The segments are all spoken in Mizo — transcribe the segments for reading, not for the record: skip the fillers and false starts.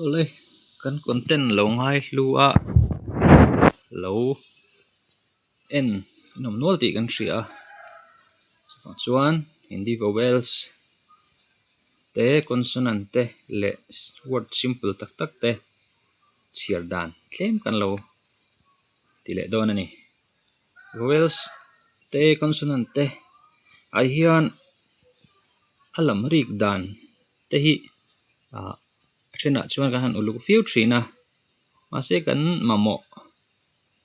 Awle kan content lo ngai hlu a lo en an awm nual tih kan hria a chuvang chuan Hindi vowels te consonant te leh word simple tak tak te chhiar dan tlem kan lo ti leh dawn a ni. Vowels te consonant te ah hian a lam rik dan te hi ah a thenah chuan kan han uluk viau thin a mahse kan mamawh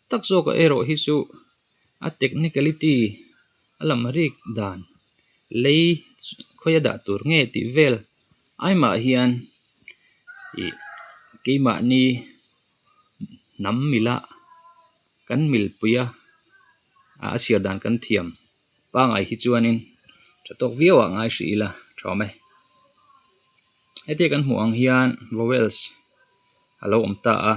tak zawk ah erawh hi chu a technicality a lam rik dan lei khawi a dah tur nge tih vel aimah hian ih keimahni hnam mila kan milpui a a chhiar dan kan thiam pangai hi chuanin tha tawk viau ah ngai hrih ila tha awm e. Hetia kan hmuh ang hian vowels a lo awm ta a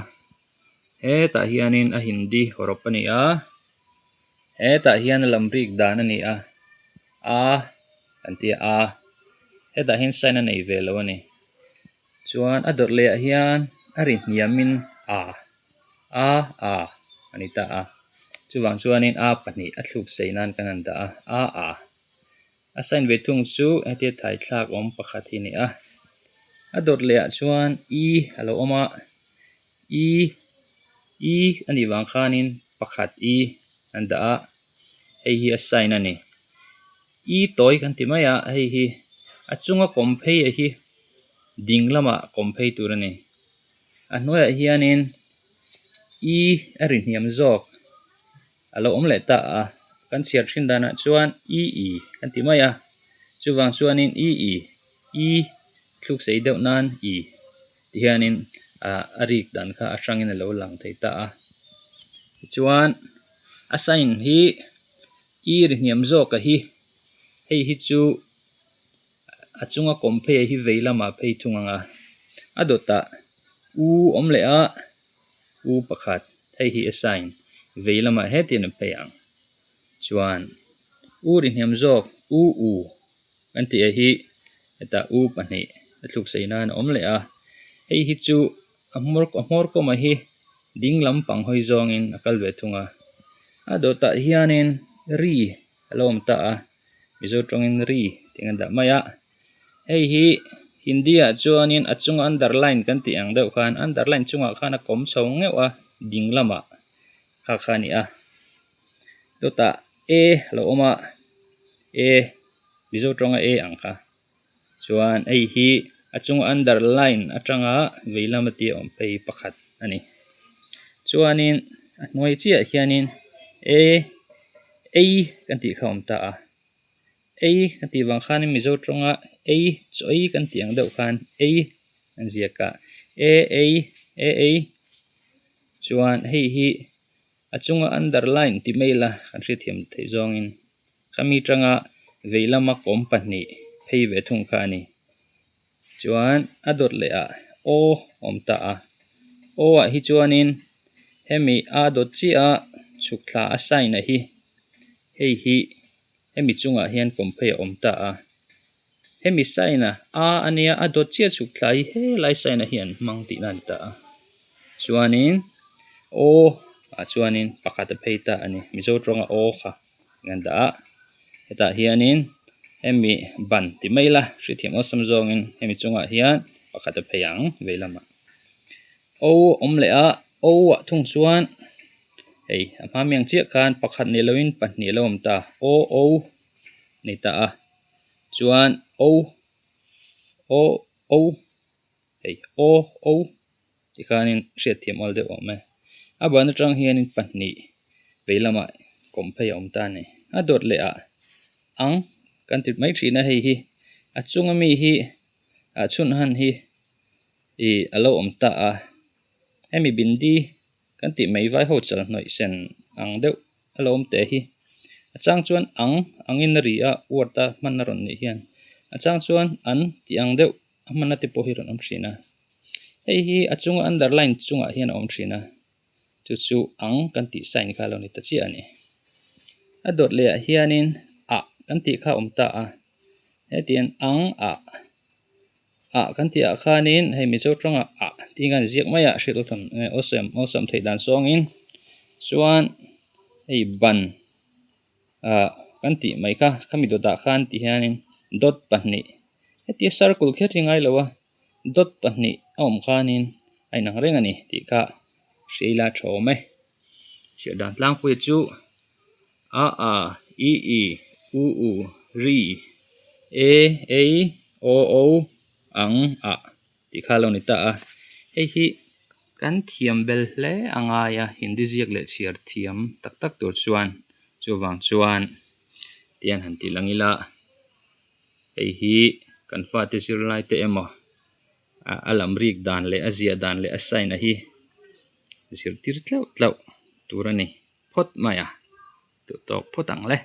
hetah hianin a hindi hawrawp a ni a hetah hian a lam rik dan a ni a a kan ti a a hetah hian sign a nei ve lo a ni chuan a dawt leh ah hian a ri hniamin a a a a ni ta a chuvang chuanin a pahnih a thluk sei nan kan han dah a a a a sign ve thung chu hetia thai thlak awm pakhat hi a ni a a dawt leh ah chuan e a lo awm a e e a nih vang khanin pakhat e an dah a hei hi a sign a ni e tawi kan ti mai a hei hi a chunga kawm phei a hi ding lamah kawm phei tur a ni a hnuaiah hianin e a ri hniam zawk a lo awm leh ta a kan chhiar thin danah chuan e e kan ti mai a chuvang chuanin e e e thluk sei deuh nan e ti hianin ah a rik dan kha a hrangin a lo lang thei ta a tichuan a sign hi e ri hniam zawk a hi hei hi chu a chunga kawm phei ah hi vei lamah phei thung ang a a dawtah u awm leh a u pakhat hei hi a sign vei lamah hetiang a phei ang chuan u ri hniam zawk u u kan tih ah hi hetah u pahnih a thluk sei nan a awm leh a hei hi chu a hmawr a hmawr kawmah hi ding lampang hawi zawngin a kal ve thung a a dawtah hianin ri a lo awm ta a mizo tawngin ri tih an dah mai a hei hi hindi ah chuanin a chunga underline kan tih ang deuh khan underline chungah khan a kawm chho ngeuh a ding lamah kha kha a ni a dawtah e a lo awm a e mizo tawnga e ang kha chuan hei hi a chunga underline atanga vei lama tih a awm phei pakhat a ni chuanin a hnuai chiah hianin e ei kan tih kha a awm ta a ei kan tih vang khanin mizo tawnga ei chaw ei kan tih ang deuh khan ei an ziak a e ei e ei chuan hei hi a chunga underline tih mai ila kan hriatthiam theih zawngin khami tanga vei lama kawm pahnih phei ve thung kha a ni chuan a dawt leh ah aw a awm ta a aw ah hi chuanin hemi a dawt chiah a chhuk thla a sign a hi hei hi hemi chungah hian kawm phei a awm ta a hemi sign a a ania a dawt chiah chhuk thla hi helai sign ah hian an hmang tihna a ni ta a chuanin aw ah chuanin pakhat a phei ta a ni mizo tawnga aw kha an dah a hetah hianin hemi ban ti mai ila hriatthiam awlsam zawngin hemi chungah hian pakhat a phei ang vei lamah o a awm leh a o ah thung chuan hei a hma mi ang chiah khan pakhat ni loin pahnih a lo awm ta o o a ni ta a chuan o o o hei o o tikhanin hriatthiam awl deuh a awm e a ban atang hianin pahnih vei lamah kawm phei a awm ta a ni a dawt leh ah ang kan ti mai thin a hei hi a chunga mi hi ah chhun han hi ih a lo awm ta a hemi bindi kan tih mai vai ho chal hnawih sen ang deuh a lo awm teh hi a chang chuan ang angin a ri a word a hman a rawn nih hian a chang chuan an tih ang deuh a hman a te pawh hi rawn awm thin a hei hi a chunga underline chungah hian a awm thin a chu chu ang kan tih sign kha a lo ni ta chiah a ni a dawt leh ah hianin ah kan tih kha a awm ta a hetiang ang ah. Ah kan tih ah khanin hei Mizo tawngah ah tih khan ziak mai a hriat awlsam awlsam awlsam theih dan zawngin chuan hei ban ah kan tih mai kha khami dawtah khan ti hianin dot pahnih hetia circle kher hi ngai lo a dot pahnih a awm khanin a inang reng a ni tih kha hria ila tha awm e chhiar dan tlangpui chu a a i i u u ri e ei o o ang ah tih kha a lo ni ta a hei hi kan thiam bel hle a ngai a hindi ziak leh chhiar thiam tak tak tur chuan chuvang chuan tian han tih lang ila hei hi kan fate zirlai te emaw a lam rik dan leh a ziah dan leh a sign a hi zirtir tlauh tlauh tur a ni phawt mai a duh tawk phawt ang le.